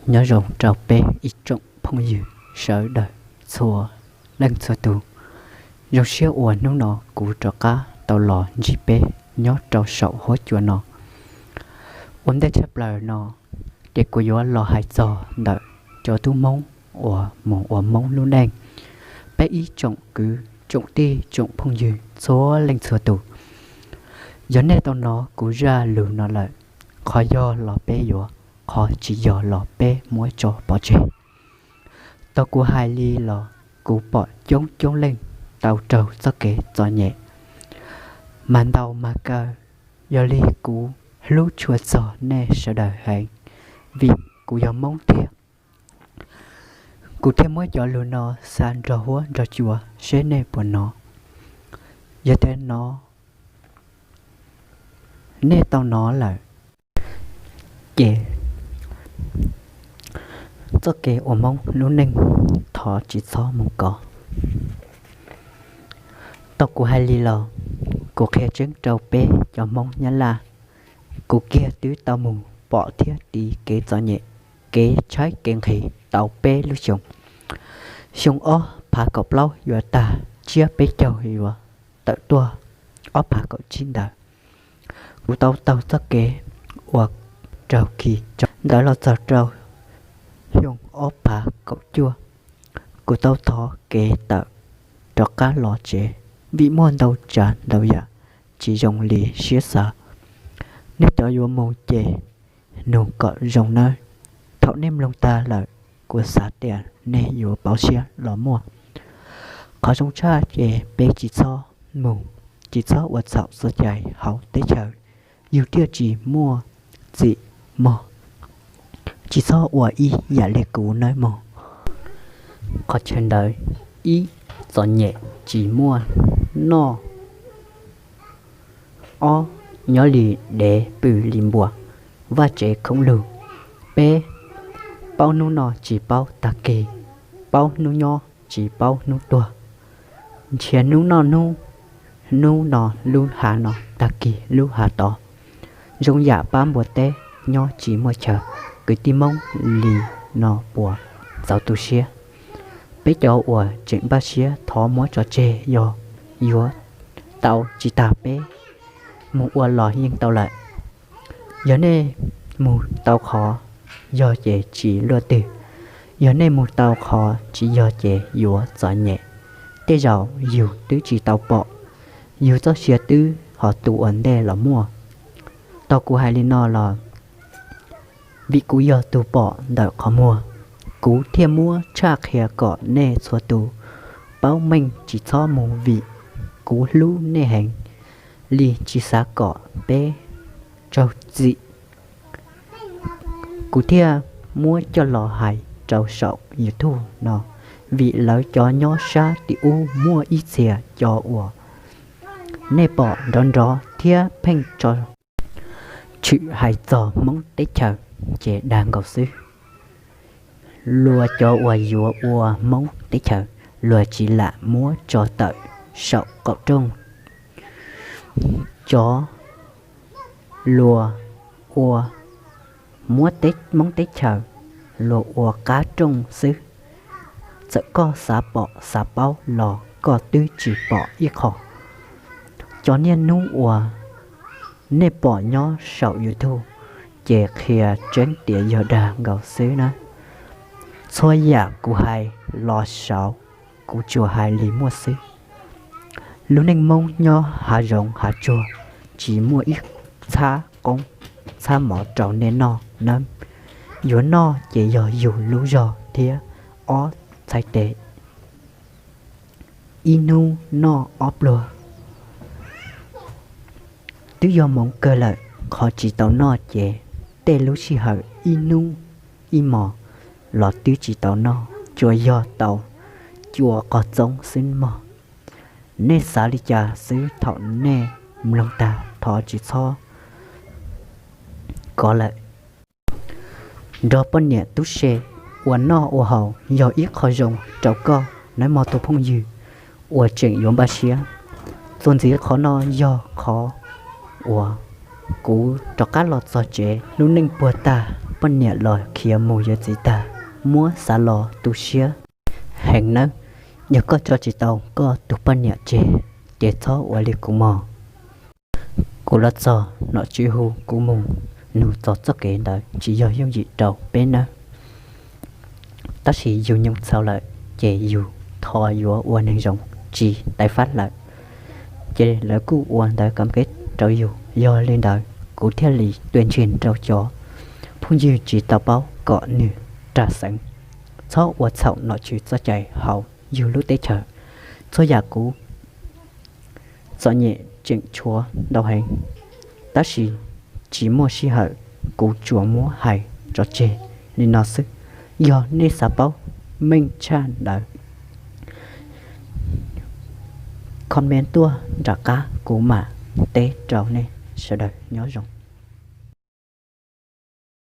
Nyob zoo rau peb ib tsoom phooj ywg sawv daws txhua leej txhua tus. Zoo siab uas hnub no kuv rov qab tau los ntsib peb nyob rau saum huab cua no. Ua ntej tshaj plaws no, ces kuv yuav los hais txog ntawm cov tub Hmoob uas mus ua Hmoob lub neej. Peb ib tsoom kwv tsoom tij tsoom phooj ywg txhua leej txhua tus, yog nej tau hnov kuv zaj lus no lawm, qhov yog los peb yuav, qhov tsis yog los peb muab tso pov tseg. Tau kuv hais li los, kuv pom coob coob leej tau raug txoj kev txom nyem mas ntau mas kaw. Yog li kuv hlub tshua txog nej sawv daws heev, vim kuv yog Hmoob thiab. Kuv thiaj muab cov lus no xa nrog huab nrog cua seb nej puas hnov. Yog tias hnov, nej tau hnov lawm, ces txoj kev ua Hmoob lub neej thov tsis txhob mus kov. Tau kuv hais li los, kuv qhia tseeb rau peb cov Hmoob Nyab Laj, kuv kiag twb tau mus pom thiab tiv kev txom nyem, kev tshaib kev nqhis tau peb lub xyoos. Xyoo ob phav kaum plaub yuav tag, tsiab peb caug yuav tawm tuaj ob phav kaum tsib ntawd, kuv tau taug txoj kev uas raug khi ntawd los txog rau xyoo ob phav kaum cuaj, kuv tau thov kev tawm rov qab los tsev, vim muaj ntau tsav ntau yam tsis zoo li siab xav. Nej cov yuav mus ces nug kom zoo nawb. Thaum nej mloog tag lawm, kuv xav tias nej yuav pauv siab los muaj. Qhov zoo tshaj ces peb tsis txhob mus, tsis txhob ua txhaum txoj cai hauv teb chaws, yus thiaj tsis muaj txim mog. Tsis txhob ua ib yam li kuv nawb mog. Qhov chaw ntawd, ib, txom nyem tsis muaj noj. Ob, nyob li dev pw li npua, vaj tsev khoob lug. Peb, paub hnub noj tsis paub tag kis, paub hnub nyob tsis paub hnub tuag. Nrhiav hnub noj hnub, hnub no lub hav no tag kis lub hav tod. Zoo yam pab npua teb nyob tsis muaj chaw, kwv tij Hmoob li no puas txaus tu siab. Peb cov uas tseem npaj siab thov muab tso tseg, yog yuav tau tsis tag peb mus ua los yeej tau lawm. Yog nej mus tau qhov yog ces tsis luaj twg, yog nej mus tau qhov tsis yog ces yuav txom nyem. Tej zaum yus twb tsis tau pom, yus txoj sia twb ho tu ua ntej los muaj. Tau kuv hais li no los, vim kuv yog tus pom ntawm qhov muag, kuv thiaj muab tshaj qhia kom nej txhua tus paub meej tsis txhob mus, vim kuv hlub nej heev li tsis xav kom peb raug txim. Kuv thiaj muab coj los hais rau saum YouTube no, vim lawv cov nyob sab tim ub muaj ib txhia cov uas nej pom nrov nrov thiab pheej tso tshwm hais txog Hmoob teb chaws ces dag nkaus xwb. Luag cov uas yuav ua Hmoob teb chaws, luag tsis lam muab tso tawm saum qaum rooj. Cov luag ua, muab Hmoob teb chaws luag ua qab rooj xwb. Txawm koj xav pom xav paub los koj twb tsis pom ib qho. Cov niaj hnub uas nej pom nyob saum YouTube ces qhia tseeb tias yog dag nkaus xwb na. Txhua yam kuv hais los saud, kuv tsuas hais li muaj xwb. Lub neej Hmoob nyob hav zoov hav tsuag, tsis muaj ib txhab qoob txhab mov rau nej noj nawb. Yuav noj ces yog yus lub zog thiab ob txhais tes, ib hnub noj ob pluag. Twb yog hmoov kawg lawm, qhov tsis tau noj ces tej lub sij hawm ib hnub ib hmos los twb tsis tau noj, tsuas yog tau cua qos txoob xwb mog. Nej xav li cas xwb, thaum nej mloog tag thov tsis txhob kov lawm. Nrog poj niam tub se ua noj ua haus yog ib qho zoo rau koj nawb mog tus phooj ywg uas tseem yuav npaj siab. Txuas ntxiv qhov no yog qhov uas kuv rov qab los txog tsev, lub neej puag ta poj niam los khiav mus yuav txiv tag, muab xav los tu siab heev nawb. Yog koj tso tsis tau koj tus poj niam tseg, ces txhob ua li kuv mog. Kuv los txog nom tswv hu kuv mus, nug txog txoj kev ntawd tsis yog yooj yim rau peb nawb. Tab sis yus nyoog txhaum lawm, ces yus thov yuav ua neeg zoo tsis tais fab lawm, ces lawv kuj ua ntawd kam keb rau yus. Yog li ntawd kuv thiaj li tuaj ntseeg rau cov phooj ywg tsis tau paub kom nws ras xeev, txhob ua txhaum nom tswv txoj cai hauv yus lub teb chaws. Txhua yam kuv txom nyem tseem tshuav ntau heev, tab sis tsis muaj sij hawm, kuv tsuas muab hais tso tseg li no xwb. Yog nej xav paub meej tshaj ntawd, comment tuaj nram qab kuv mam teb rau nej. Sawv daws nyob zoo.